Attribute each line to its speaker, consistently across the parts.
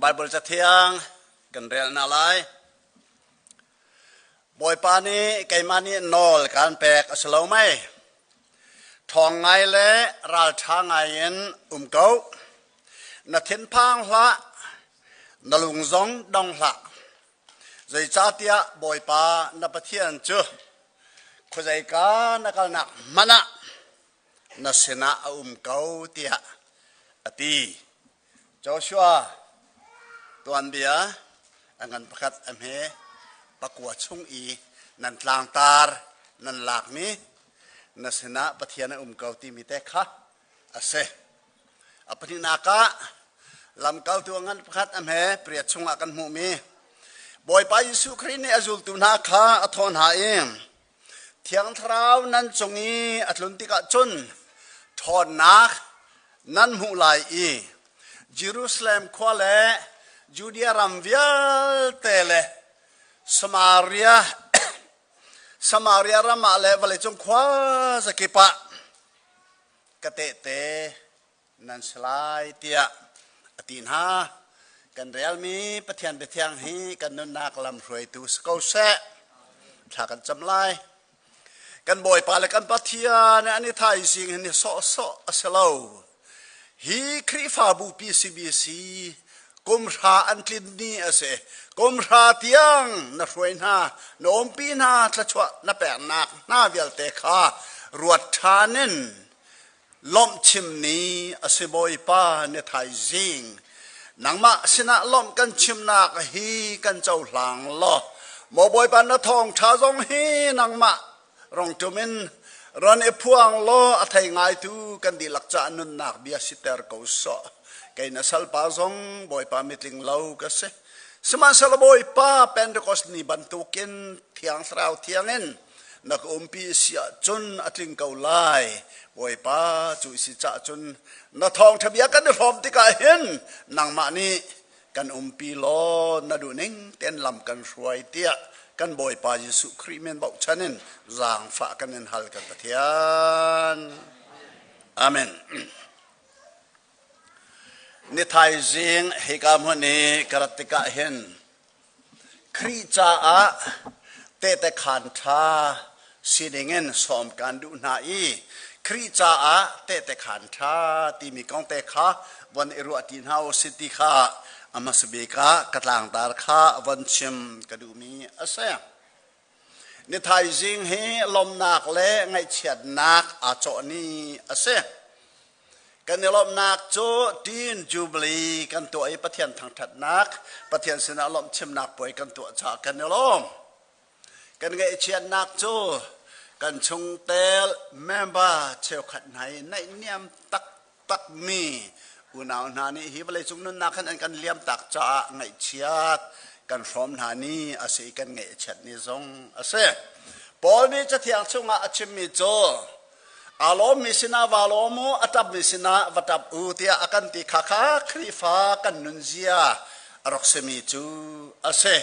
Speaker 1: Bible cathiang kan rel hna lai. Bawipa nih keimah nih nawl kaan pek a si lo mei? Ṭhawng ngai le ralṭha ngai in um ko. Na thinphang hlah, na lung zong dong hlah. Zeicahtiah Bawipa na Pathian cu khuazeika na kalnak hmanh ah na sinah a um ko tiah a ti. Joshua tuanbia a ngan pakhat a hme pakua chung i nan tlangtar nan lakmi na sinah Pathian a um ko timi te kha a si. A pahnihnak ah lamkaltu a ngan pakhat a hme pariat chungah kan hmuhmi Bawipa Jesuh Khrih nih a zultu hna kha a thawh hna i Thiang Thlarau nan cung i a tlun tikah cun ṭhawnnak nan hmuh lai i Jerusalem khua le Judea ram vialte le Samaria Samaria ram ah le vawleicung khua zakip ah ka tehte nan si lai tiah a ti hna. Kan relmi Pathian biathiang hi kan nunnak lamhruaitu si ko seh. Thla kan cam lai. Kan Bawipa le kan Pathian an i thaizing hin sawhsawh a si lo. Hi Khrihfabu PCBC kumhra an tlin ni a si. Kumhra tiang na hruai hna, na umpi hna, thluachuah na peknak hna vialte kha ruat ṭhan in Lawmh chim ni a si Bawipa ni thaizing. Nangmah sinah lawmh kan chimnak hi kan cohlang law maw Bawipa na thawngṭha zong hi nangmah rongṭum in ron i phuang law a thei ngaitu kan dihlak caah nunnak bia siter ko sawh. Kei na salpa zong Bawipa mitling lo ka si. Sihmanhsehlaw Bawipa Pentecost ni bantukin Thiang Thlarau thiangin na ka umpi si ahcun a tling ko lai. Bawipa cu si cah cun na thawngṭha bia kan i hrawm tikah hin nangmah nih kan umpi law na duhning tein lam kan hruai tiah kan Bawipa Jesuh Khrih min bochan in zaangfah kan in hal kan Pathian. Amen. Ni thaizing hika hmun i ka rat tikah hin Khrih caah tehte khaan ṭha si dingin sawm kaan duh hna i Khrih caah tehte khaan ṭha timi kong te kha von i ruahṭi hna u sih ti kha a hmasa bik ah ka tlangtar kha von chim ka duhmi a si. Ni thaizing hi lawmhnak le ngaihchiatnak aa cawh ni a si. Kan i lawmhnak cu Teen Jubilee kan tuah i Pathian thangṭhatnak, Pathian sinah lawmhchimnak puai kan tuah caah kan i lawm. Kan ngaihchiatnak cu kan chungtel member cheukhat hna i naihniam taktakmi unau hna nih hi vawleicung nunnak khan an kan liamtak caah ngaihchiat kan hrawm hna ni a si i kan ngaihchiat ni zong a si. Paul nih Cathiang chungah a chimmi cu Aa lawmmi sinah vaa lawm u, a ṭapmi sinah va ṭap u tiah a kan ti kha kha Khrihfa kan nunzia a rak simi cu a si.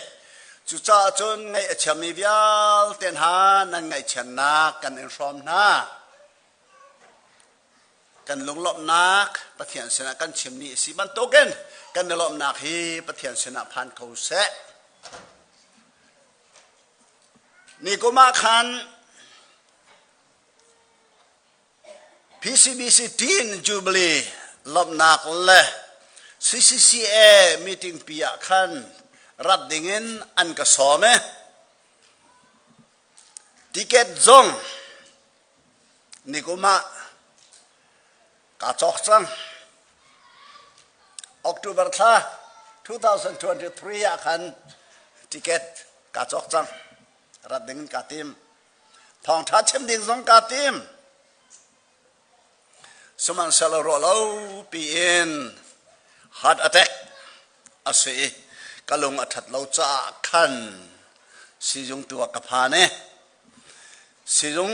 Speaker 1: Cucaah cun ngaih a chiami vialte hna nan ngaihchiatnak kan in hrawm hna. Kan lunglawmhnak Pathian sinah kan chimmi a si bantukin kan i lawmhnak hi Pathian sinah phan kho seh. Ni kum ah khan PCBC Teen Jubilee lawmhnak le CCCA meeting pi ah khan rat dingin an ka sawm i ticket zong nikum ah kaa cawk cang. October thla 2023 ah khan ticket kaa cawk cang. Rat ding in kaa tim. Thawngṭha chim ding zong kaa tim. Sihmanhsehlaw ruah lo piin heart attack a si i ka lung a ṭhat lo caah khan sizung tu ah ka phan i sizung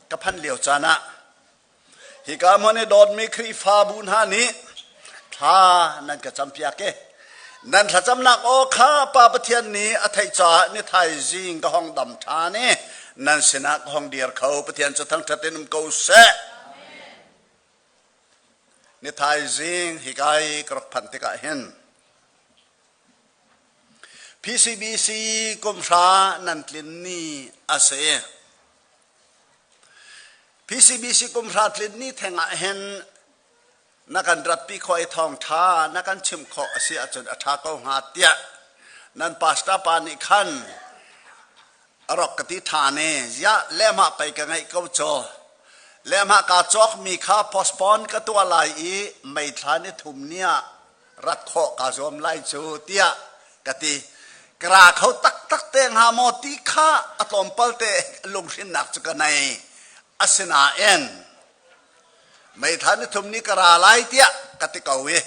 Speaker 1: ka phanh lio caan ah hika hmun i dawtmi Khrihfabu hna nih thla nan ka campiak i nan thlacamnak aw kha Pa Pathian nih a theih caah ni thaizing ka hong dam ṭhan i nan sinah ka hong dir kho. Pathian cu thangṭhat in um ko seh. Ni thaizing hika i ka rak phanh tikah hin. PCBC kumhra nan tlin ni a si. PCBC kumhra tlin ni theng ah hin na kan ratpi khawh i thawngṭha na kan chimh khawh a si ahcun a ṭha ko hnga tiah nan pastor pa nih khan a rak ka ti ṭhan i ziah lehmah pei ka ngeih ko caw lehmah kaa cawkmi kha postpone ka tuah lai i May thla ni thum ni ah rat khawh kaa zuam lai cu tiah ka ti. Ka ra kho taktak te hnga maw ti kha a tlawmpal te lunghrinnak cu ka nei. Asinain May thla ni thum ni ka ra lai tiah ka ti ko i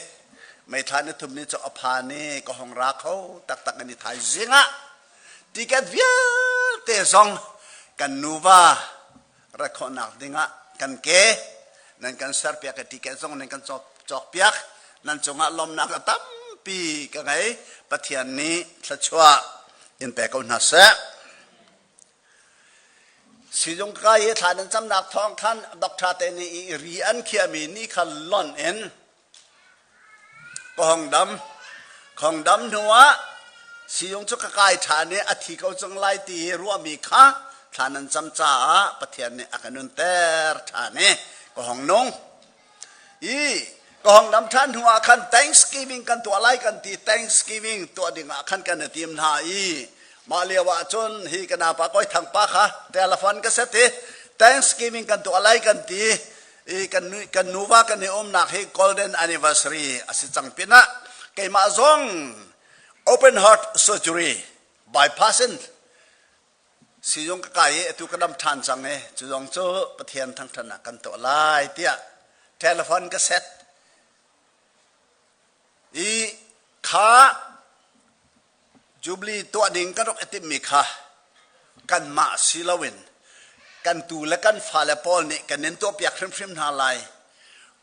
Speaker 1: May thla ni thum ni cu a phan i ka hong ra kho taktak in i thaizing ah ticket vialte zong kan nuva rat khawhnak dingah kan ke nan kan serpiak i ticket zong nan kan cawkpiak nan cungah lawmnak a tampi ka ngei. Pathian nih thluachuah in pe ko hna seh. Sizung kai i thla nan camnak thawng khan doctor te nih i ri an khiahmi ni kha lonh in ka hong dam. Ka hong dam hnuah sizung cu ka kai ṭhan i a thi ko cang lai ti i ruahmi kha thla nan cam caah Pathian nih a ka nunter ṭhan i ka hong nung. I ka hong dam ṭhan hnuah khan Thanksgiving kan tuah lai kan ti. Thanksgiving tuah dingah khan kan i tim hna i mah lio ah cun hi ka napa Kawi Thang pa kha telephone ka set i Thanksgiving kan tuah lai kan ti i kan kan nuva kan i umnak hi golden anniversary a si cang pinah keimah zong open heart surgery bypass in Sizung ka kai i atu ka dam ṭhan cang i cu zong cu Pathian thangṭhatnak kan tuah lai tiah telephone ka set i kha Jubilee tuah ding kan rak i timhmi kha kanmah si loin kan tu le kan fale pawl nih kan in tuahpiak hrimhrim hna lai.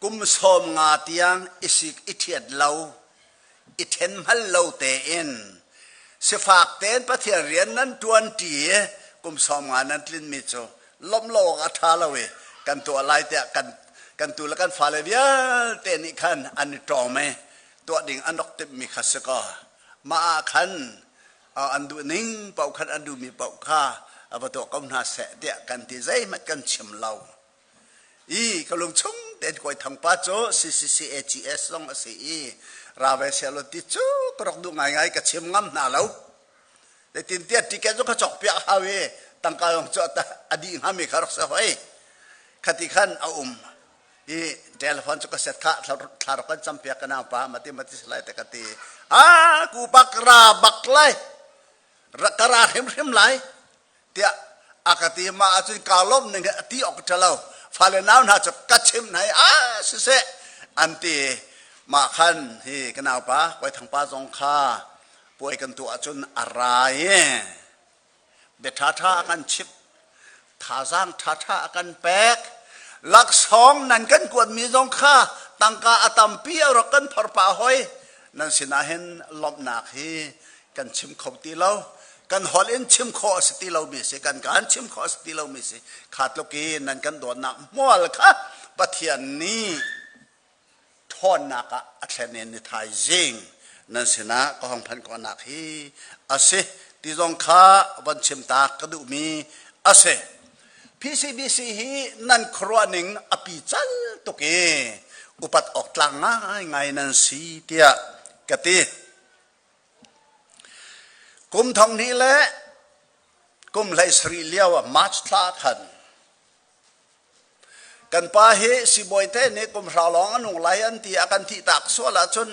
Speaker 1: Kum 50 tiang i sik i ṭhiat lo i ṭhen hmal lo tein sifak tein Pathian rian nan ṭuan ṭi i kum 50 nan tlinmi cu lawmh lo awk a ṭha lo i kan tuah lai tiah kan kan tu le kan fale vialte nih khan an i ṭawm i tuah ding an rak timhmi kha si kaw mah ah khan an duh ning paoh khan an duhmi paoh kha va tuah ko hna seh tiah kan ti zeihmanh kan chim lo. I ka lungchung tein Kawi Thang pa cu CCCAGS zong a si i ra ve sehlaw ti cu ka rak duh ngaingai ka chim ngam hna lo. Zeitintiah ticket zong ka cawk piak hau i tangka zong cu a dih hngami kha rak si hoi. Khati khan a um. I telephone cu ka set kha thla rak kan cam piak ka nau pa mati mati salai te ka ti. Ah ku bak ra bak lai. Ka ra hrimhrim lai. Tiah a ka ti. Mah ahcun kaa lawmh ning hi a ti awk ṭha lo. Fale nau hna cu ka chimh hna i a siseh an ti. Mah khan hi ka naupa Kawi Thang pa zong kha puai kan tuah ahcun a ra i bia ṭhaṭha a kan chimh, thazaang ṭhaṭha a kan pek. Laksawng nan kan kuatmi zong kha tangka a tampi a rak kan phor pah hoi. Nan sinah hin lawmhnak hi kan chim kho ti lo kan holh in chim khawh a si ti lomi si kan kaan chim khawh a si ti lomi si kha tluk i nan kan dawtnak hmual kha Pathian nih ṭhawnnak ah a thlen in ni thaizing nan sinah ka hong phanh khawhnak hi a si ti zong kha von chim ta ka duhmi a si. PCBC hi nan khuaruah ning a pi cal tuk i upat awk tlak ngaingai nan si tiah ka ti. Kum 2000 le kum 17 lio ah March thla khan kan pa hi sibawi te nih kum hra lawng a nung lai an ti a kan thih tak sual ahcun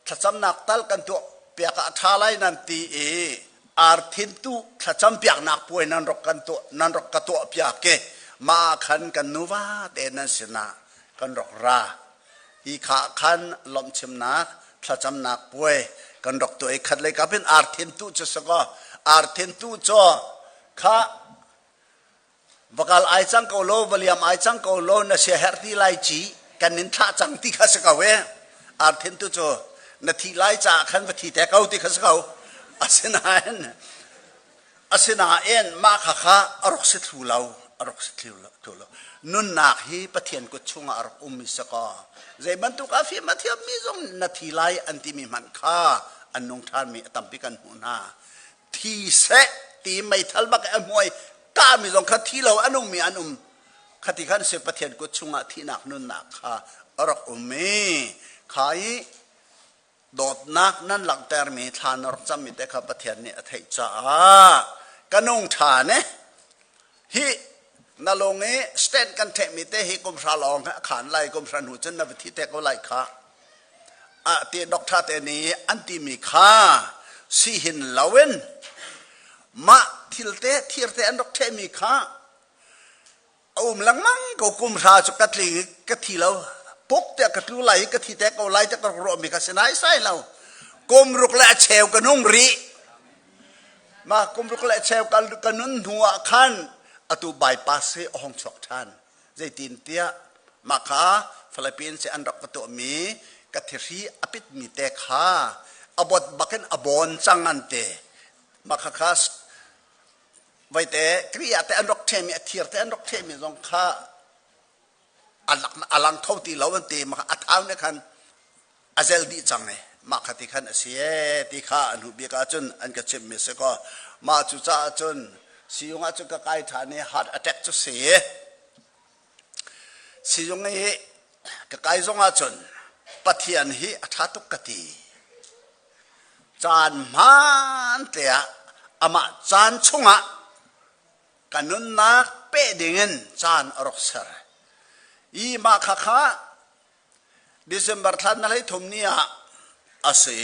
Speaker 1: thlacamnak tal kan tuah piak ah a ṭha lai nan ti i arthin tu thlacam piaknak puai nan rak kan tuah nan rak ka tuah piak i mah ah khan kan nuva te nan sinah kan rak ra. Hi kha khan lawmhchimnak thlacamnak puai kan rak tuah i khat lei kap in arthin tu cu si kaw arthin tu cu kha vakal ai cang ko lo valiam ai cang ko lo na sia herh ti lai ci kan nin thlah cang ti kha si ko e arthin tu cu na thi lai caah khan va thi te ko ti kha si ko asinain Asinain mah khakha a rak si thlu lo, a rak si thlu lo. Nunnak hi Pathian kut chungah a rak ummi si kaw, zei bantuk a fim a thiammi zong na thi lai an timi hmanh kha an nung ṭhanmi a tampi kan hmuh hna. Thi seh ti meithal bak a hmuai kahmi zong kha thi lo a nungmi an um. Khati khan si Pathian kut chungah thihnak nunnak kha a rak um i kha i dawtnak nan langhtermi thla na rak cammi te kha Pathian nih a theih caah ka nung ṭhan e. Hi na lung i stand kan ṭhehmi te hi kum hra lawng a khan lai kum hra hnu cun na va thi te ko lai kha. A ti doctor te nih an timi kha si hin loin mah thil te thir te an rak ṭhehmi kha a um lengmang ko kum hra cu ka tling i ka thi lo puk tiah ka tlu lai i ka thi te ko lai tiah ka rak ruahmi kha si nai sai lo kum ruk le a cheu ka nung rih ma kum ruk le a cheu ka nun hnu ah khan atu bypass hi a hong chuak ṭhan zeitin tiah mah kha Philippines i an rak ka tuahmi ka thihri a pitmi te kha a bot bakin a bawn cang an ti mah kha kha Voite Kri ah te an rak ṭhehmi a thir te an rak ṭhehmi zong kha a lang kho ti lo an ti mah a thau nih khan a zel dih cang i mah kha ti khan a si ee ti kha an hmuh bik ahcun an ka chimhmi si kaw mah cu caah cun siung ah cun ka kai ṭhan i heart attack cu si sizung i ka kai zong ahcun Pathian hi a ṭha tuk ka ti. Caan hmaan te ah amah caan chungah ka nunnak peh dingin caan a rak ser. I mah kha kha December thla na hlei thum ni ah a si.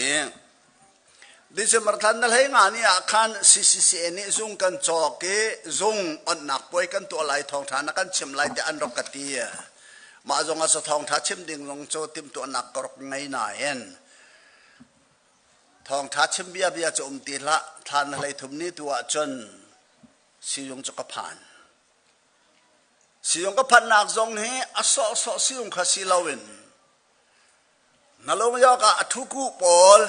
Speaker 1: December thla na hlei nga ni ah khan CCCA nih zung kan cawk i zung onnak puai kan tuah lai thawngṭha na kan chim lai tiah an rak ka ti. Mah zong ah thawngṭha chim ding zong cu timhtuahnak ka rak ngei nain thawngṭha chim bia bia cu um ti hlah thla na hlei thum ni tu ah cun sizung cu ka phan. Sizung ka phanhnak zong hi a sawhsawh sizung kha si loin Nalongyok ah a thuku pawl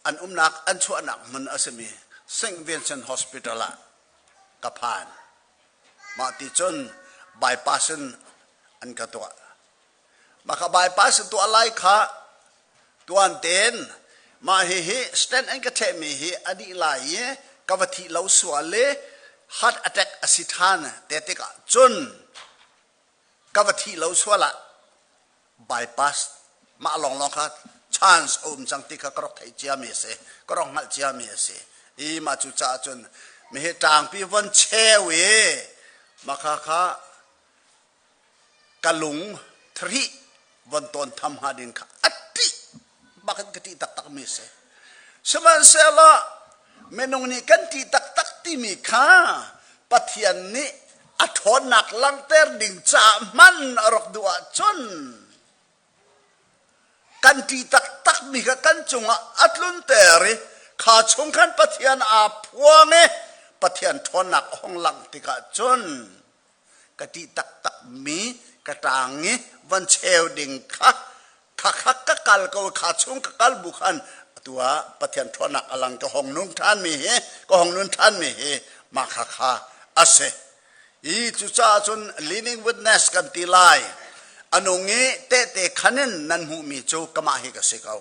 Speaker 1: an umnak an chuahnak hmun a simi St. Vincent Hospital ah ka phan. Mah ti cun bypass in an ka tuah. Mah kha bypass in tuah lai kha tuan tein mah hihi stent an ka thehmi hi a dih lai i ka va thih lo sual i heart attack a si ṭhan te tikah cun ka va thih lo sual ah bypass mah lawnglawng kha chance a um cang ti kha ka rak theih ciami a si ka rak hngalh ciami a si i mah cu caah cun mihi ṭangpi von cheu i mah kha kha ka lung thrih von tawn tham hnga ding kha a ṭih bak in ka ṭih taktak mi a si. Sihmanhsehlaw minung nih kan ṭih taktak timi kha Pathian nih a ṭhawnnak langhter ding caah hman a rak duh ahcun kan ṭih taktak mi kha kan cungah a tlunter i kha chung khan Pathian aa phuang i Pathian ṭhawnnak a hung langh tikah cun ka ṭih taktak mi ka ṭang i van cheu ding kha kha kha ka kal ko kha chung ka kal bu khan atu ah Pathian ṭhawnnak a lang ka hong nung ṭhan mi hi ka hong nun ṭhan mi hi mah kha kha a si i cucaah cun living witness kan ti lai a nung i tehte khan in nan hmuhmi cu kamah hi ka si ko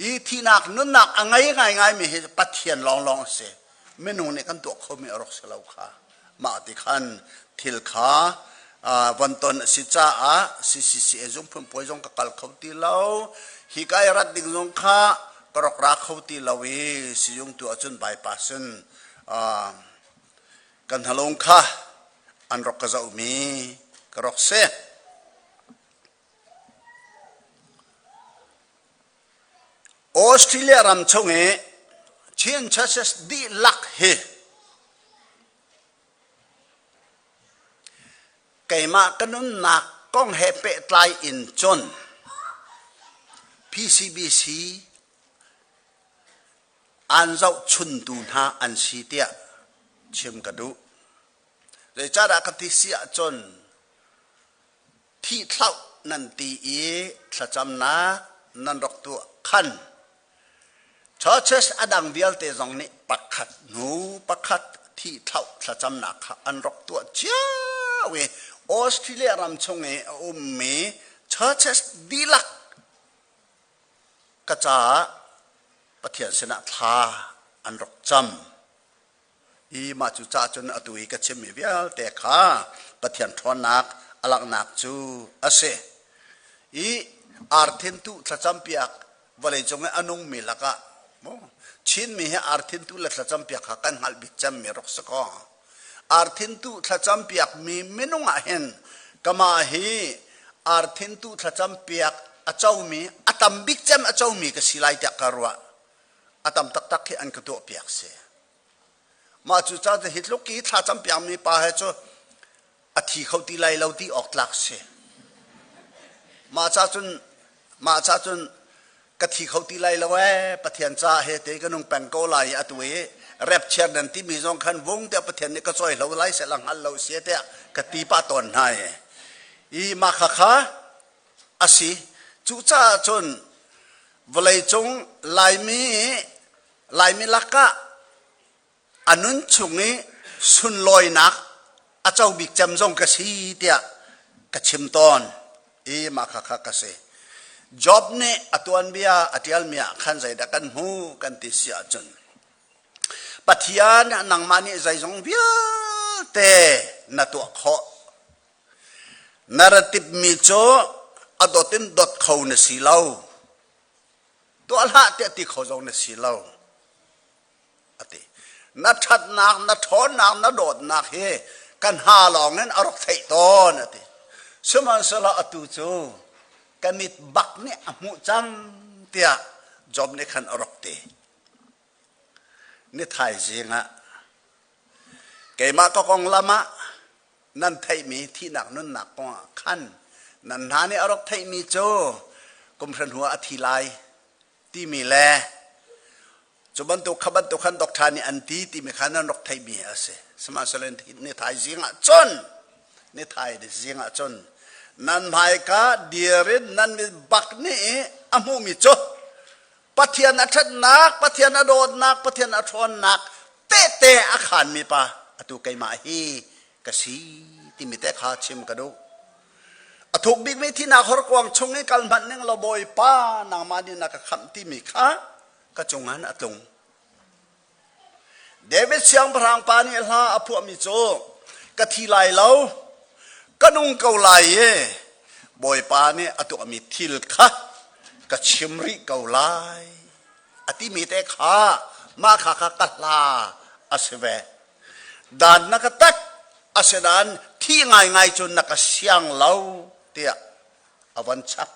Speaker 1: i thihnak nunnak a ngei ngaingai mi hi Pathian lawnglawng a si minung nih kan tuah khomi a rak si lo kha mah ti khan thil kha von ton a si caah CCCA zung phunpuai zong ka kal kho ti lo hi ka i rat ding zong kha ka rak ra kho ti lo i sizung tu ahcun bypass in kan hnalung kha an rak ka zohmi ka rak si. Australia ram chung i Chin churches dihlak hi keimah ka nunnak kong he pehtlai in cun PCBC an zohchuntu hna an si tiah chim ka duh. Zeicahdah ka ti si ahcun Thihthlauh nan ti i thlacamnak nan rak tuah khan churches a dang vialte zong nih pakhat hnu pakhat thihthlauh thlacamnak kha an rak tuah cio i Australia ram chung i a ummi churches dihlak ka caah. Pathian sinah thla an rak cam. I mah cu ca cun atu i ka chimmi vialte kha Pathian ṭhawnnak a langhnak cu a si. I arthin tu thlacampiak vawleicung i a nungmi lakah Chinmi hi arthin tu le thlacampiak kha kan hngalh bik cemmi rak si kaw arthin tu thlacampiak mi minung ah hin kamah hi arthin tu thlacampiak a comi a tam bik cem a comi ka si lai tiah ka ruah. A tam taktak khi an ka tuahpiak si. Mah cu ca hi tluk i thla campiakmi pa he cu a thi kho ti lai lo ti awk tlak si. Mah ca cun mah ca cun ka thi kho ti lai lo ee Pathian ca he te ka nung peng ko lai i atu i rapture nan timi zong khan vung tiah Pathian nih ka cawi hlo lai seh la hngal lo si tiah ka ti pah tawn hna i i mah kha kha a si. Cucaah cun vawleicung Laimi Laimi lakah a nun chung i sunlawinak a co bik cem zong ka si tiah ka chim tawn i mah kha kha ka si. Job nih a tuanbia a ṭialmi ah khan zeidah kan hmu kan ti si ahcun Pathian nangmah nih zeizong vialte na tuah khawh. Na ra tipmi cu a dot in dot kho na si lo. Tuah hlah tiah ti kho zong na si lo. A ti. Na ṭhatnak, na ṭhawnnak, na dawtnak hi kan ha lawng in a rak theih tawn a ti. Sihmanhsehlaw atu cu ka mit bak nih a hmuh cang tiah Job nih khan a rak ti. Ni thaizing ah keimah ka konglam ah nan theihmi thihnak nunnak kong ah khan nan hna nih a rak theihmi cu kum hra hnu ah a thi lai timi le cu bantuk kha bantuk khan doctor nih an ti timi kha nan rak theihmi a si. Sihmanhsehlaw ni thaizing ah cun ni thaizing ah cun nan hmaika dir in nan mit bak nih a hmuhmi cu Pathian a ṭhatnak, Pathian a dawtnak, Pathian a ṭhawnnak tehte a khaanmi pa atu keimah hi ka si timi te kha chim ka duh. A thuk bikmi thihnak horkuang chung i kal hmanh ning law Bawipa nangmah nih na ka khamh timi kha ka cungah a tlung. David siangpahrang pa nih hla a phuahmi cu ka thi lai lo, ka nung ko lai i Bawipa nih a tuahmi thil kha ka chim rih ko lai a timi te kha mah kha kha ka hla a si ve. Dan na ka tak asinain thi ngaingai cu na ka siang lo tiah a von chap.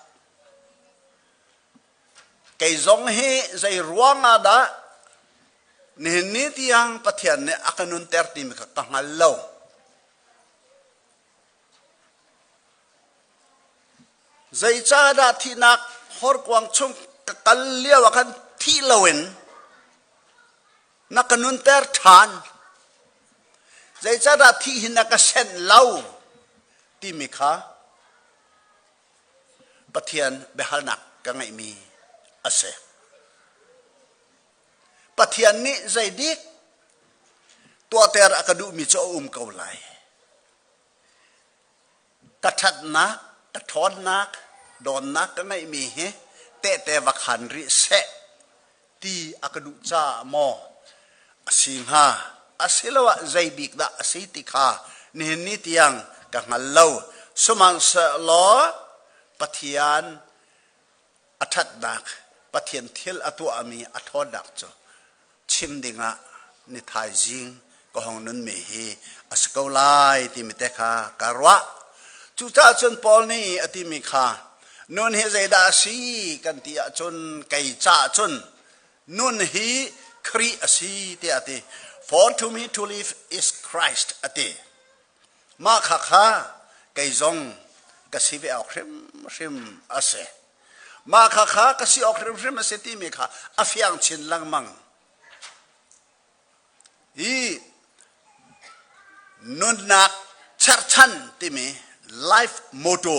Speaker 1: Kei zong hi zei ruang ah dah nihin ni tiang Pathian nih a ka nunter timi kha ka hngal lo. Zeicahdah thihnak horkuang chung ka kal lio ah khan thi loin na ka nunter ṭhan? Zeicahdah thih hi na ka senh lo timi kha Pathian biahalnak ka ngeihmi a si. Pathian nih zeidik tuahter a ka duhmi cu a um ko lai. Ka ṭhatnak, ka ṭhawnnak, dawnnak ka ngeihmi hi tehte va khan rih seh ti a ka duh caah maw a si hnga asiloah zei bik dah a si ti kha nihin ni tiang ka hngal lo. Sihmanhsehlaw Pathian a ṭhatnak, Pathian thil a tuahmi a ṭhawnnak cu chim dingah ni thaizing ka hong nunmi hi a si ko lai timi te kha ka ruah. Cucaah cun Paul nih a timi kha nun hi zeidah a si kan ti ahcun kei caah cun nun hi Khrih a si tiah a ti. For to me to live is Christ a ti. Mah kha kha kei zong ka si ve awk hrimhrim a si. Mah kha kha ka si awk hrimhrim a si timi kha a fiang chin lengmang. Hi nunnak cherhchan timi life motto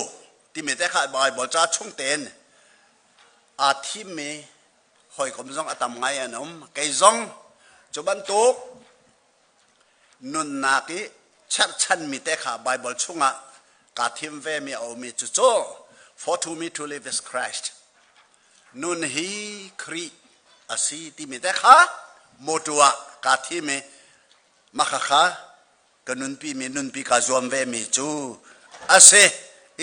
Speaker 1: timi te kha Bible ca chung tein aa thimmi hawikom zong a tam ngai an um. Kei zong cu bantuk nunnak i cherhchanmi te kha Bible chungah kaa thim vemi a ummi cucu For to me to live is Christ. Nun hi Khrih. a si timi te kha mawṭaw ah kaa thim i mah khakha ka nunpi mi nunpi kaa zuam ve mi cu a si.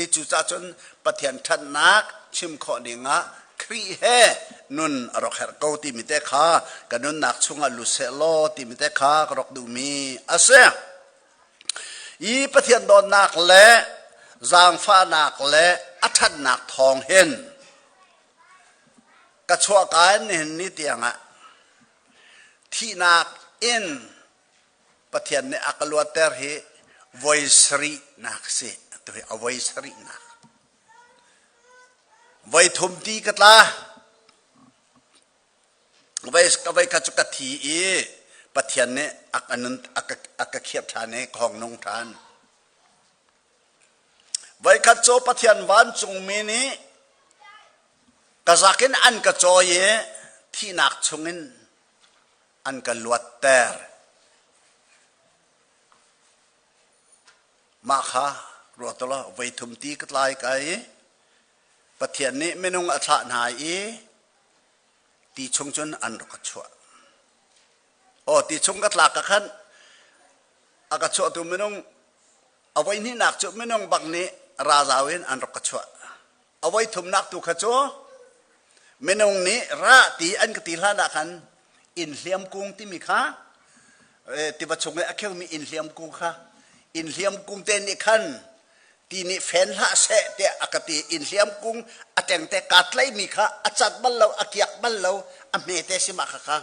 Speaker 1: I cucaah cun Pathian ṭhatnak chim khawh ding ah Khrih he nun a rak herh ko timi te kha ka nunnak chungah lut seh law timi te kha ka rak duhmi a si. I Pathian dawtnak le zaangfahnak le a ṭhatnak thawng hin ka chuahka in nihin ni tiangah thihnak in Pathian nih a ka luatter hi voi sarihnak si. Atu hi a voi sarihnak. Voi thum ti ka tla. Voi khat cu ka thi i Pathian nih a ka nun a ka a ka khiah ṭhan i ka hong nung ṭhan. Voikhat cu Pathian vancungmi nih ka zak in an ka cawi i thihnak chungin an ka luatter. Mah kha ruat law voi thum ti ka tlai ka i Pathian nih minung a thlah hna i ti chung cun an rak ka chuah. Aw ti chung ka tlak ka khan a ka chuahtu minung a voi hnihnak cu minung bak nih razau in an rak ka chuah. A voi thumnak tu kha cu minung nih ra ti an ka ti hlan ah khan inn hliam kung timi kha tiva chung i a kheumi inn hliam kung kha inn hliam kung te nih khan ti nih fen hlah seh tiah a ka ti. Inn hliam kung a tengte kaa tlaihmi kha a cat bal lo, a kiak bal lo, a hmete si mah kha kha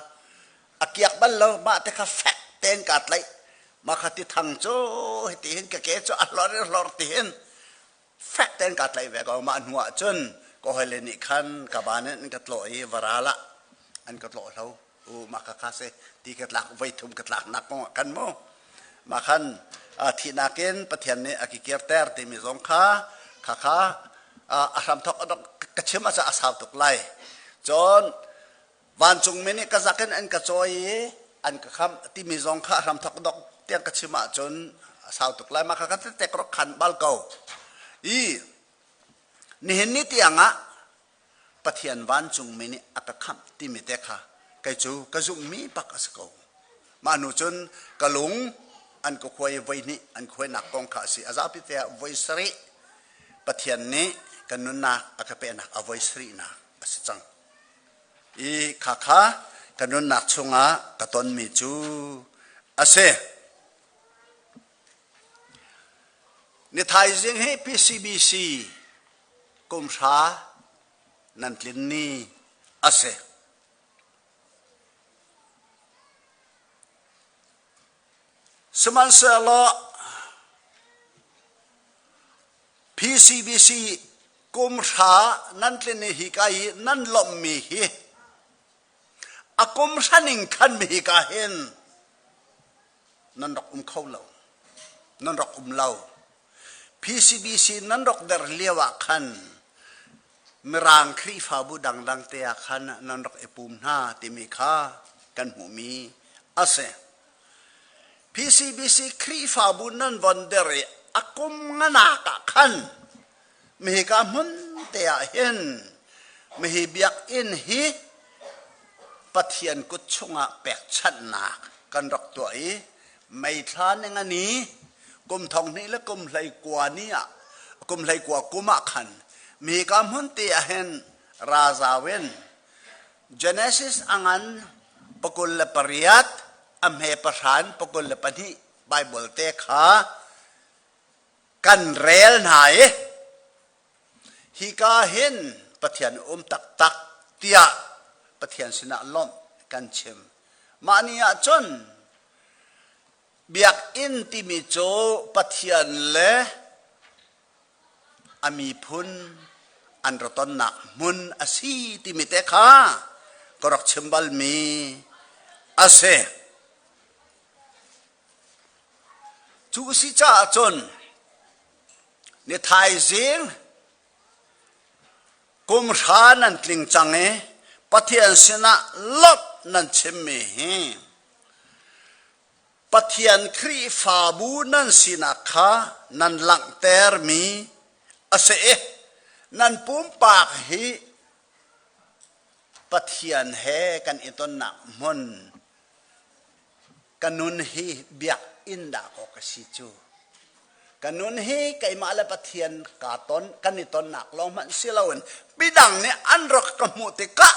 Speaker 1: a kiak bal lo, mah te kha fek tein kaa tlaih. Mah kha ti thang cu hiti hin ka ke cu a hlor i hlor ti hin fek tein kaa tlaih ve ko. Mah hnu ah cun ka hawile nih khan ka ban in an ka tlawh i varal ah an ka tlawh hlo. U mah kha kha si ti ka tlak voi thum ka tlaknak kong ah khan mu mah khan thihnak in Pathian nih a kikirter timi zong kha kha kha a hramthok ka chim a a sau tuk lai. Cun vancungmi nih ka zak in an ka cawi i an ka khamh timi zong kha a hramthok dok tiang ka chim ahcun a sau tuk lai. Mah kha ka tetek rak khan bal ko i nihin ni tiang ah Pathian vancungmi nih a ka khamh timi te kha kei cu ka zumhmi bak a si ko. Mah hnu cun ka lung an ka khuai voi hnih an khuainak kong kha a si. A zapi te ah voi sarih Pathian nih kan nunnak a ka pehnak a voi sarihnak a si cang. I kha kha ka nunnak chungah ka tonmi cu a si. Ni thaizing hi PCBC kum hra nan tlin ni a si. Sihmanhsehlaw PCBC kum hra nan tlin i hika i nan lawmhmi hi a kum hra ning khan hika hin nan rak um kho lo. Nan rak um lo. PCBC nan rak der lio ah khan Mirang Khrihfabu dangdang te ah khan nan rak i pum hna timi kha kan hmuhmi a si. PCBC Khrihfabu nan von der i a kum nganak ah khan mihika hmun te ah hin mihi biakinn hi Pathian kut chungah pekchanhnak kan rak tuah i May thla ningani kum thong hnih le kum hlei kua ni ah kum hlei kua kum ah khan mika hmun te ah hin razau in Genesis a ngan 28 a hme pahran 22 Bible te kha kan rel hna i hika hin Pathian um taktak tiah Pathian sinah lawmh kan chim. Mah ni ah cun biakinn timi cu Pathian le a miphun an ra tonnak hmun a si timi te kha ka rak chim balmi a si. Cu si caah cun ni thaizing kum hra nan tling cang i Pathian sinah lawmh nan chimmi hi Pathian Khrihfabu nan sinak kha nan langhtermi a si i nan pumpak hi. Pathian he kan i tonnak hmun ka nun hi biakinn dah kaw ka si cu. Ka nun hi keimah le Pathian kaa ton kan i tonnak lawng hmanh si loin midang nih an rak ka hmuh tikah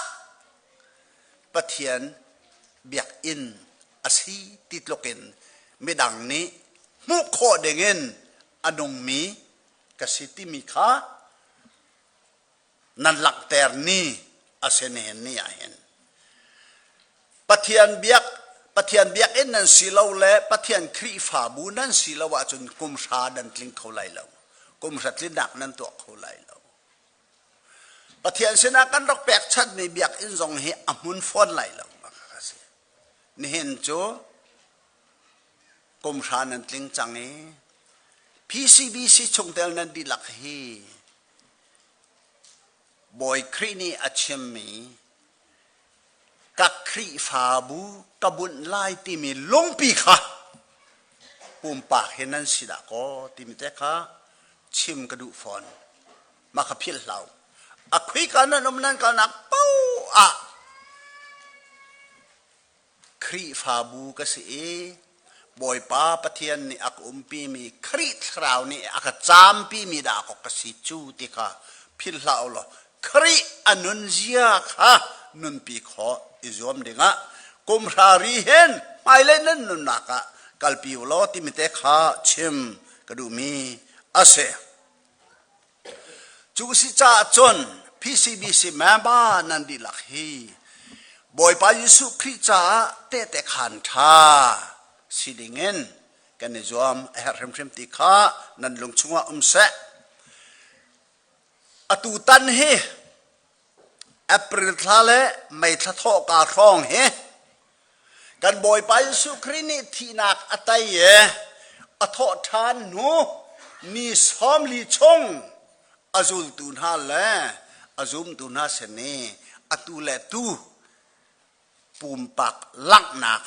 Speaker 1: Pathian biakinn a si ti tluk in midang nih hmuh khawh dingin a nungmi ka si timi kha nan langhter ni a si nihin ni ah hin. Pathian biak Pathian biakinn nan si lo le Pathian Khrihfabu nan si lo ahcun kum hra nan tling kho lai lo. Kum hra tlinnak nan tuah kho lai lo. Pathian sinah kan rak pekchanhmi biakinn zong hi a hmun fawn lai lo. Nihin cu kum hra nan tling cang i PCBC chungtel nan dihlak hi Bawi Khrih nih a chimmi ka Khrihfabu ka bunh lai timi lungpi kha pumpak hi nan si dah kaw timi te kha chim ka duh fawn. Mah kha philh hlah u. A khuika nan um nan kalnak paoh ah Khrihfabu ka si i Bawipa Pathian nih a ka umpimi Khrih Thlarau nih a ka campimi dah kaw ka si cu ti kha philh hlah u law Khrih a nunzia kha nunpi khawh i zuam dingah kum hra ri hin hmailei nan nunnak ah kalpi u law timi te kha chim ka duhmi a si. Cu si caah cun PCBC member nan dihlak hi Bawipa Jesuh Khrih caah tehte khaan ṭha si dingin kan i zuam a herh hrimhrim ti kha nan lung chungah um seh. Atu tan hi April thla le May thla thawhka hrawng hi kan Bawipa Jesuh Khrih nih thihnak a tei i a thawh ṭhan hnu ni 40 chung a zultu hna le a zumtu hna sin i atu le tu pumpak langhnak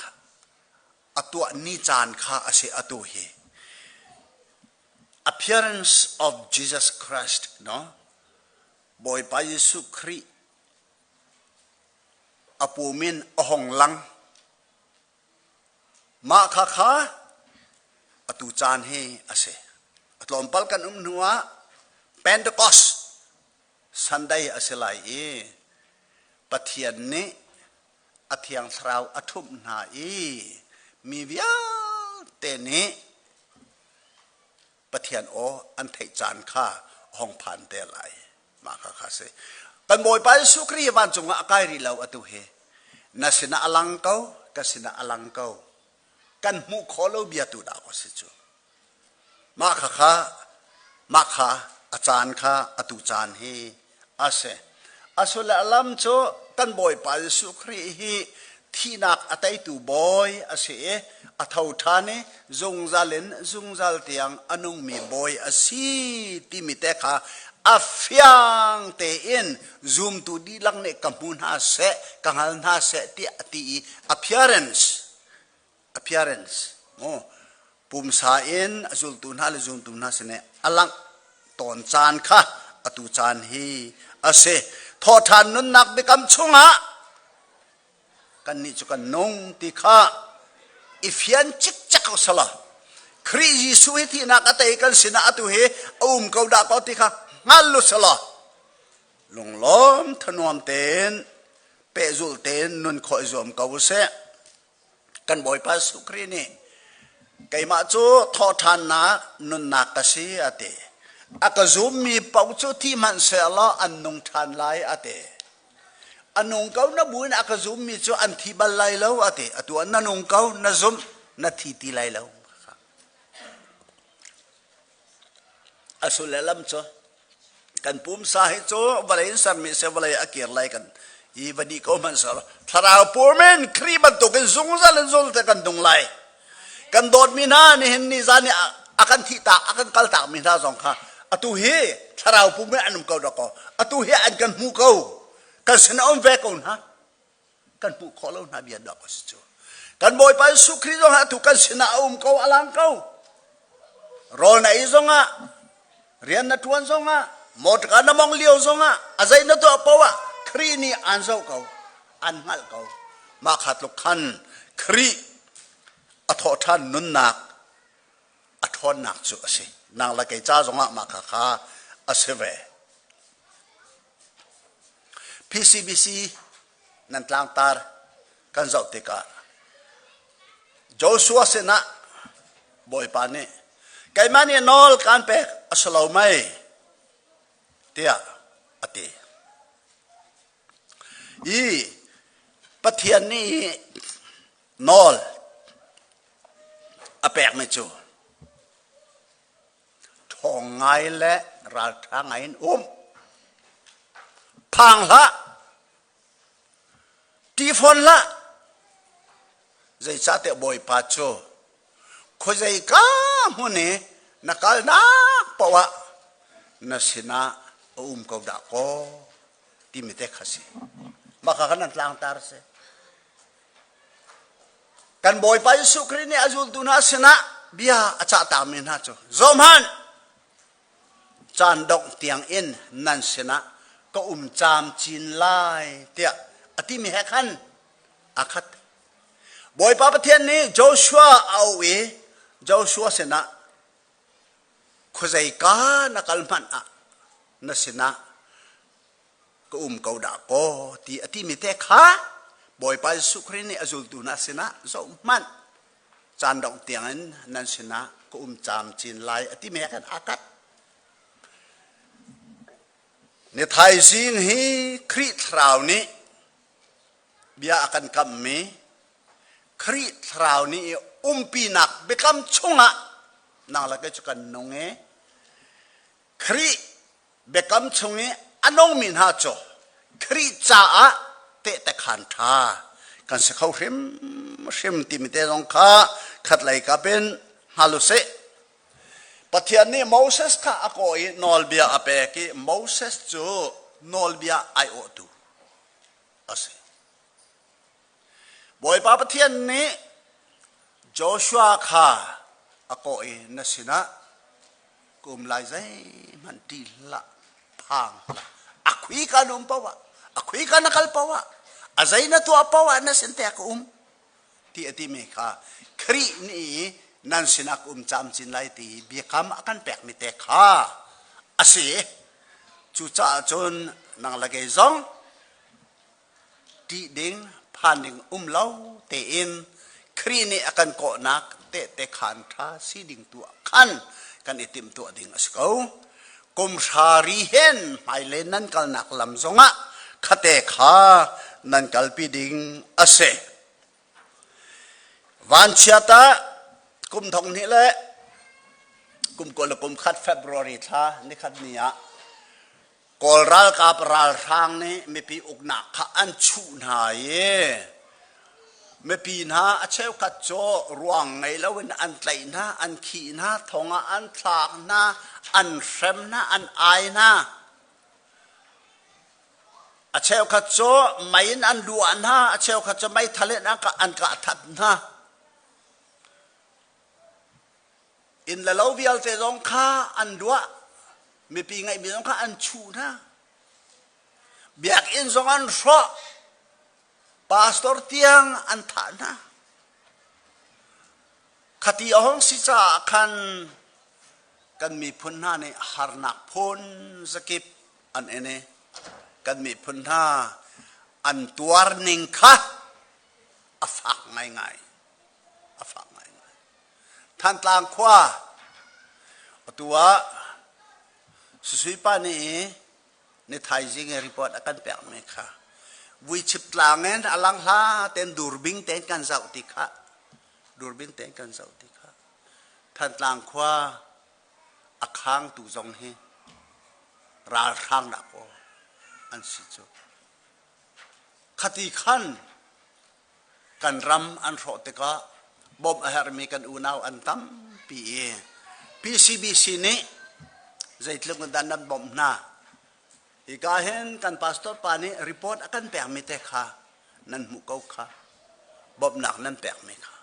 Speaker 1: a tuah ni caan kha a si atu hi. Appearance of Jesus Christ no Bawipa Jesuh Khrih a pum in a hong lang. Mah kha kha atu caan hi a si. A tlawmpal kan um hnu ah Pentecost Sunday a si lai i Pathian nih a Thiang Thlarau a ṭhumh hna i mi vialte nih Pathian aw an theih caan kha hong phan te lai. Mah kha kha si. Kan Bawipa Jesuh Khrih vancung ah a kai rih lo atu hi. Na sinah a lang ko, ka sinah a lang ko. Kan hmuh khawh lo bia tu dah ko si cu. Mah kha kha mah kha a caan kha atu caan hi a si. A sullam cu kan Bawipa Jesuh Khrih hi thihnak a teitu bawi a si i a tho ṭhan i zungzal in zungzal tiang a nungmi bawi a si timi te kha a fiang tein zumtu dihlak nih ka hmu hna seh, ka hngal hna seh tiah a ti i appearance appearance mu pumsa in a zultu hna le zumtu hna sin i a langh tawn caan kha atu caan hi a si. Thawhṭhan nunnak biakam chungah kannih cu kan nung ti kha i fian cikcek ko sala. Khrih Jesuh hi thihnak a tei kan sinah atu hi a um ko dah ko ti kha hngal lu sala. Lunglawm thanuam tein pehzulh tein nun khawh i zuam ko usih. Kan Bawipa Jesuh Khrih nih keimah cu thawhṭhannak nunnak ka si a ti. A ka zummi paoh cu thi hmanh sehlaw an nung ṭhan lai a ti. A nung ko na buin a ka zummi cu an thi bal lai lo a ti. Atu ah na nung ko na zumh na thi ti lai lo. A sullam cu kan pumsa hi cu vawlei in sermi si vawlei a kir lai kan i va dih ko hmanh seh thlarau purmin Khrih bantukin zungzal in zul te kan nung lai kan dawtmi hna nihin ni zan i a kan thih tak a kan kal tak mi hna zong kha atu hi thlarau pum in an um ko dakaw atu hi an kan hmu ko kan sin a um ve ko hna kan hmuh khawh lo hna bia dawk a si cu kan bawipa Jesuh Khrih zong atu kan sinah a um ko a lang ko rawl na ei zongah rian na ṭuan zongah motorka na mong lio zongah a zei na tuah poah. Khrih nih aan zoh ko, an hngalh ko. Mah kha tluk khan Khrih a thawhṭhan nunnak a ṭhawnnak cu a si. Nang le kei ca zongah mah kha kha a si ve. PCBC nan tlangtar kan zoh tikah Joshua sinah Bawipa nih keimah nih nawl kaan pek a si lo mei tiah a ti. I Pathian nih nawl a pekmi cu ṭhawng ngai le ralṭha ngai in um. Phang hlah, ṭih fawn hlah. Zeicahtiah Bawipa cu khuazeika hmun i na kalnak paoh ah na sinah a um ko dah kaw timi te kha si. Mah kha kan tlangtar a si. Kan Bawipa Jesuh Khrih nih a zultu hna sinah bia a cahtakmi hna cu zohhmanh caan dongh tiang in nan sinah ka um camcin lai tiah a timi he khan a khat. Bawipa Pathian nih Joshua a auh i Joshua sinah khuazeika na kal hmanh ah na sinah ka um ko dah kaw ti a timi te kha Bawipa Jesuh Khrih nih a zultu hna sinah zohhmanh caan dongh tiangin nan sinah ka um camcin lai a timi he khan aa kat. Ni thaizing hi Khrih Thlarau nih bia a kan kammi Khrih Thlarau nih umpinak biakam chungah nang le kei cu kan nung i Khrih biakam chung i a nungmi hna cu Khrih caah tehte khaan ṭha kan si kho hrimhrim timi te zong kha khatlei kap in hngal u sih. Pathian nih Moses kha a kawh i nawlbia a pek i Moses cu nawlbia aiawhtu a si. Bawipa Pathian nih Joshua kha a kawh i na sinah ka um lai zeihmanh ṭih hlah phang hlah a khui ka na um paoh ah a khui ka na kal paoh ah a zei na tuah paoh ah na sin te ka um ti a timi kha Khrih nih nan sinah ka um camcin lai ti biakam a kan pekmi te kha a si. Cucaah cun nang le kei zong ṭih ding phan ding um lo tein Khrih nih a kan kawhnak tehte khaan ṭha si ding tu ah khan kan i timhtuah ding a si ko. Kum hra ri hen hmailei nan kalnak lam zongah khate kha nan kalpi ding a si. Vanchiat ah kum thong hnih le kum 21 February thla nikhat ni ah Kawl ralkap ralhrang nih mipi uknak kha an chuh hna i mipi hna a cheukhat cu ruang ngei loin an tlaih hna, an khih hna, thong ah an thlak hna, an hrem hna, an ai hna. A cheukhat cu mei in an luah hna, a cheukhat cu meithal in an kah that hna. Inn le lo vialte zong kha an duah. Mipi ngeihmi zong kha an chuh hna. Biakinn zong an hrawh. Pastor tiang an thah hna. Khati a hong si caah khan kan miphun hna nih harnak phun zakip an in i kan miphun hna an tuar ning kha a fak ngaingai. A fak ngaingai. Thantlang khua atu ah Susui pa nih ni thaizing i report a kan pekmi kha vuichip tlang in a lang hla ten durbing ten kan zoh ti kha durbing ten kan zoh ti kha Thantlang khua a khangtu zong hi ralhrang dah kaw an si cu khati khan Kan ram an hrawh tikah bawmh a herhmi kan unau an tampi i PCBC nih zeitluk in dah nan bawmh hna. Hika hin kan pastor pa nih report a kan pekmi te kha nan hmuh ko kha. Bawmhnak nan pekmi kha.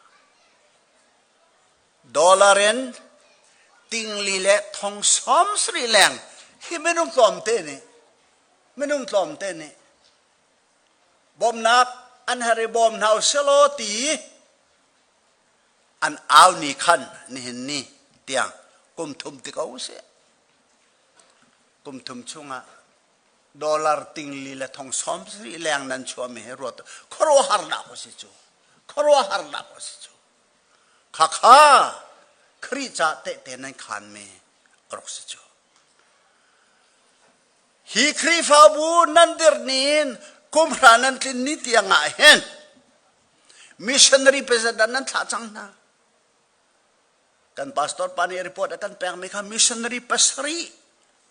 Speaker 1: Dollar in tingli le thong 70 leng hi minung tlawmte nih minung tlawmte nih. Bawmnak an herh i bawm hna usih law ti an au ni khan nihin ni tiang kum thum ti ko usih. Kum thum chungah dollar tingli le thong sawm sarih leng nan chuahmi hi ruat khuaruahharnak a si cu. Khuaruahharnak a si cu. Khakha Khrih ca tehte nan khanmi a rak si cu. Hi Khrihfabu nan dirh ni in kum hra nan tlin ni tiang ah hin missionary president nan thlah cang hna. Kan pastor pa nih report a kan pekmi kha missionary pasarih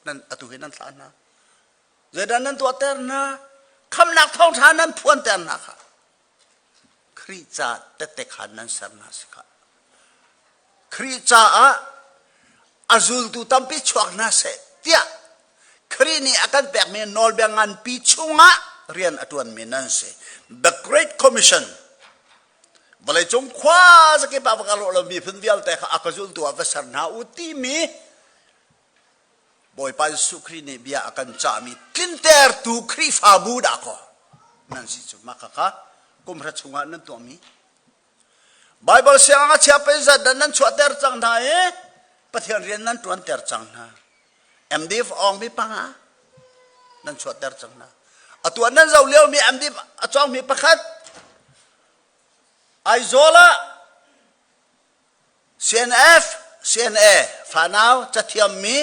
Speaker 1: nan atu hi nan thlah hna. Zeidah nan tuahter hna? Khamnak thawngṭha nan phuanter hna kha. Khrih ca tette khan nan ser hna si kha. Khrih caah a zultu tampi chuak hna seh tiah Khrih nih a kan pekmi nawlbia nganpi chungah rian a ṭuanmi nan si. The Great Commission vawleicung khua zakip ah va kal lo miphun vialte kha a ka zultu ah va ser hna u timi Bawipa Jesuh Khrih nih bia a kan cahmi tlintertu Khrihfabu dah kaw nan si cu mah khakha kum hra chungah nan tuahmi Baibal siang a chia pe zat dan nan chuahter cang hna i Pathian rian nan ṭuanter cang hna. MDF awngmi panga nan chuahter cang hna. Atu ah nan zoh liomi MDF a cawngmi pakhat Aizawl ah CNF, CNA fanau cathiammi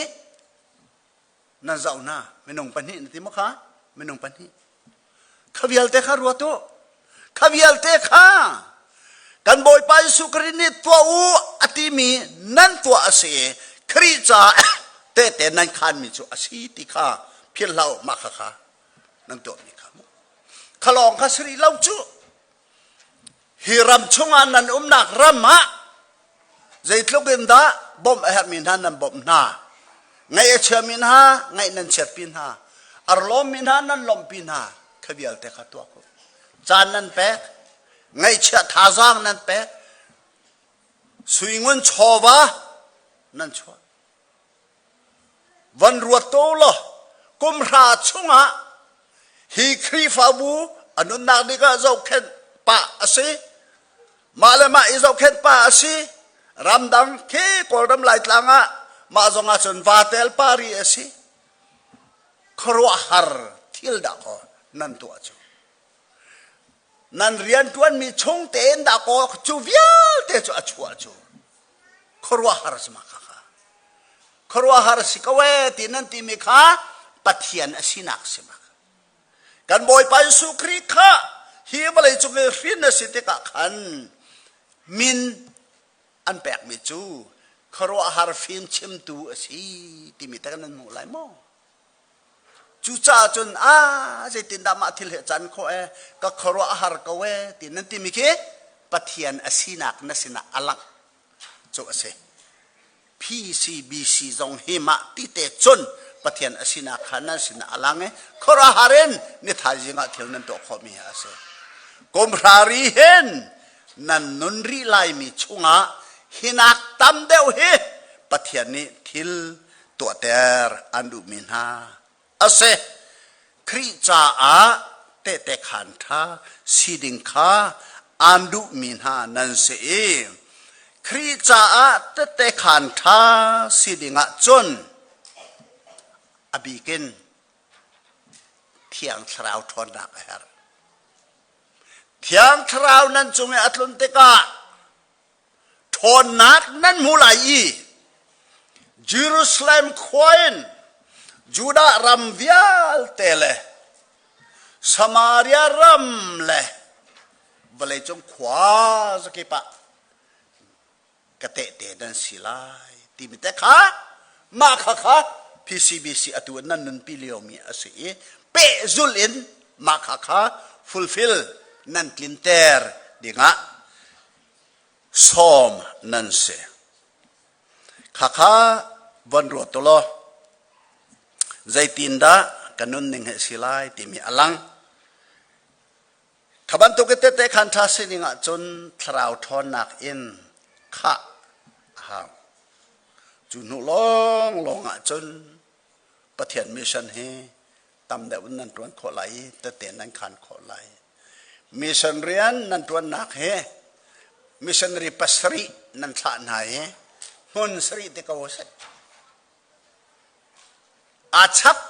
Speaker 1: nan zoh hna minung pahnih na ti maw kha minung pahnih kha vialte kha ruat u kha vialte kha kan Bawipa Jesuh Khrih nih tuah u a timi nan tuah a si i Khrih caah tehte nan khanmi cu a si ti kha philh hlah u mah kha kha nan tuahmi kha mu kha lawng kha si rih lo cu Hi ram chungah nan umnak ram ah zeitluk in dah bawmh a herhmi hna nan bawmh hna. Ngaih a chiami hna ngaih nan chiatpi hna. A lawmmi hna nan lawmhpi hna. Kha vialte kha tuah ko. Caan nan pek. Ngaihchiah thazaang nan pek. Suingun chawva nan chuah. Van ruat to law kum hra chungah hi Khrihfabu a nunnak ding ah zohkhenh pah a si. Mah le mah i zohkhenh pah a si. Ramdang khi Kawlram Laitlang ah mah zong ah cun vatel pari a si. Khuaruahhar thil dah kaw nan tuah cu. Nan rianṭuanmi chung tein dah kaw cu vialte cu a chuah cu. Khuaruahhar si ma kha kha. Khuaruahhar si ko ee ti nan timi kha Pathian a sinak si ma. Kan Bawipa Jesuh Khrih kha hi vawlei cung i hrin a si tikah khan min an pekmi cu khuaruahhar fim chimtu a si timi te kan nan hmuh lai maw? Cucaah cun a zeitindah mah thil hi a can khawh ee ka khuaruah a har ko ee ti nan timi khi Pathian a sinak na sinah a langh cu a si. PCBC zong hi mah ti te cun Pathian a sinak kha nan sinah a lang i khuaruahhar in ni thaizing ah thil nan tuah khawhmi hi a si. Kum hrari hin nan nun rih laimi chungah hinak tam deuh hi Pathian nih thil tuahter an duhmi hna a si. Khrih caah tehte khaan ṭha si ding kha aan duhmi hna nan si i Khrih caah tehte khaan ṭha si dingah cun a bik in Thiang Thlarau ṭhawnnak a herh. Thiang Thlarau nan cung i a tlun tikah ṭhawnnak nan hmu lai i Jerusalem khua in Judah ram vialte le Samaria ram le vawleicung khua zakip ah ka tehte nan si lai timi te kha mah kha kha PCBC atu nan nunpi liomi a si i pehzul in mah kha kha fulfill nan tlinter dingah sawm nan si. Khakha von ruat u law zeitindah ka nunning hi a si lai timi a lang. Kha bantuk i tehte khan ṭha sining ahcun thlarau ṭhawnnak in khah a hau. Cu hnu lawnglawng ahcun Pathian mission hi tam deuh in nan ṭuan khawh lai i tehte nan khaan khawh lai. Mission rian nan ṭuannak hi missionary pasarih nan thlah hna i hmun sarih te ko seh. Aa chap.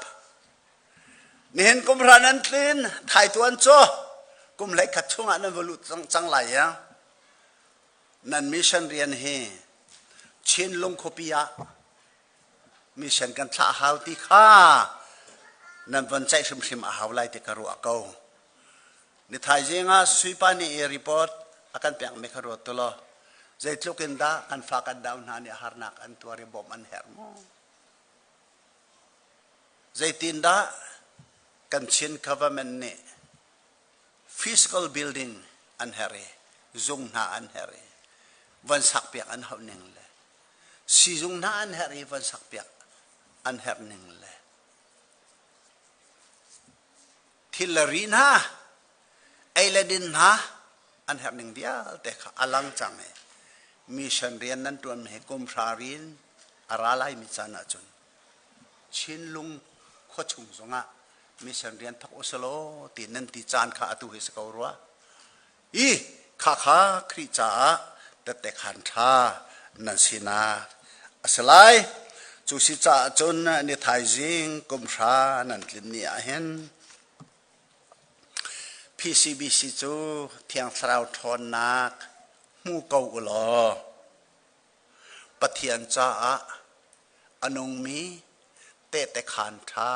Speaker 1: Nihin kum hra nan tlin, thai tuan cu kum hleikhat chungah nan va lut cang lai ya. Nan mission rian hi Chinlung khuapi ah mission kan thlah hau ti kha nan von ceih hrimhrim a hau lai ti ka ruah ko. Ni thaizing ah Suipa nih i report a kan pekmi kha ruat tu law zeitluk in dah kan fa kan dau hna nih harnak an tuar i bawmh an herh maw? Zeitindah kan Chin government nih physical building an herh i zung hna an herh i von sakpiak an hauh ning le sizung hna an herh i von sakpiak an herh ning le thil le ri hna ei le din hna an herh ning vialte kha a lang cang i mission rian nan tuan hi kum hra rin a ra lai mi caan ahcun Chinlung khuachung zongah mission rian thok usalaw ti nan ti caan kha atu hi si ko rua. I kha kha Khrih caah tette khan ṭha nan sinak a si lai. Cu si caah cun ni thaizing kum hra nan tlin ni ah hin PCBC cu Thiang Thlarau ṭhawnnak hmu ko u law Pathian caah a nungmi tehte khaan ṭha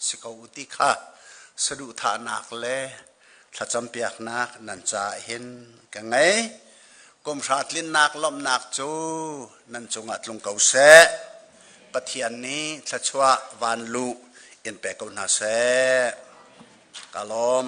Speaker 1: si ko u ti kha saduhthahnak le thlacampiaknak nan caah hin ka ngei. Kumhra tlinnak lawmhnak cu nan cungah tlung ko seh. Pathian nih thluachuah vanluh in pe ko hna seh. Ka lawm.